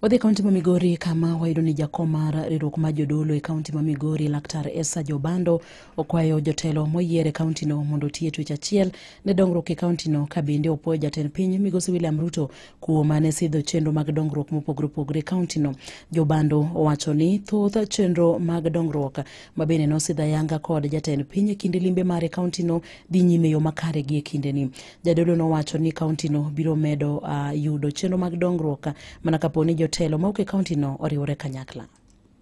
Wadhi e kaunti ma Migori kama wayudo ni jakom mar riwruok mar jodolo e kaunti ma Migori Laktar Esa Jobando okwayo jotelo moyier e kauntino mondo oti e twech achiel ne dongruok e kauntino ka bende opuoyo jatend piny migosi William Ruto kuom mane sidho chenro mag dongruok mopogore opogore e kauntino. Jobando owacho ni thoth chenro mag dongruok ma bende nosidh ayanga kod jatend piny e kinde limbe mare e kauntino dhi nyime e yo makare gi e kindeni. Jadolo nowacho ni kauntino biro medo yudo chenro mag dongruok mana kapo ni jotelo mawuok e kauntino oriwore kanyakla.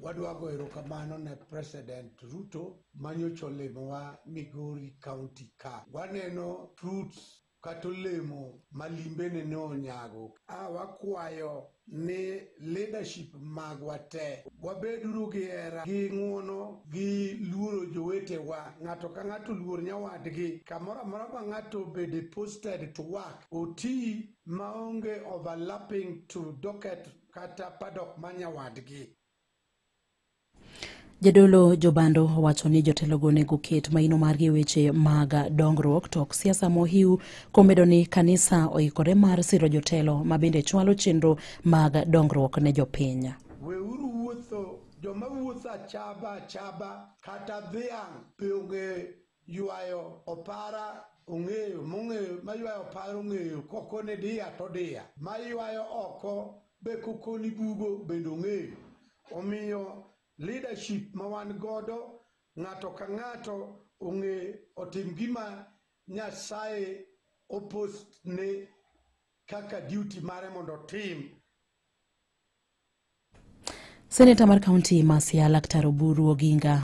Wadwa go erokamano ne President Ruto manyocha olimowa Migori County ka. Waneno fruits kata olemo ma limbene ne onyago. A wakwayo ni leadership magwa te wabeduru gi hera gi ng'uono gi luoro jowetewa. Ng'ato ka ng'ato oluor nyawadgi. Kamoro amora ma ng'ato obede posted to work, oti maonge overlapping to docket kata paddock ma nyawadgi. Jadolo Jobando owacho ni jotelogo onego ket maino margi e weche mag dongruok to ok siasa mohiu, komedo ni kanisa oikore mar siro jotelo ma bende chwalo chenro mag dongruok ne jopiny. Weuru wuotho, joma wuotho achaba achaba kata dhiang' be ong'eyo ywayo opara ong'eyo mong'eyo maywayo opara ong'eyo kokone diya to diya maywayo oko be kokoni bugo bende ong'eyo. Omiyo leadership ma wan godo ng'ato ka ng'ato ong'e otim gima Nyasaye opost ne kaka duty mare mondo otim. Seneta mar kaunti ma Siaya Laktar Oburu Oginga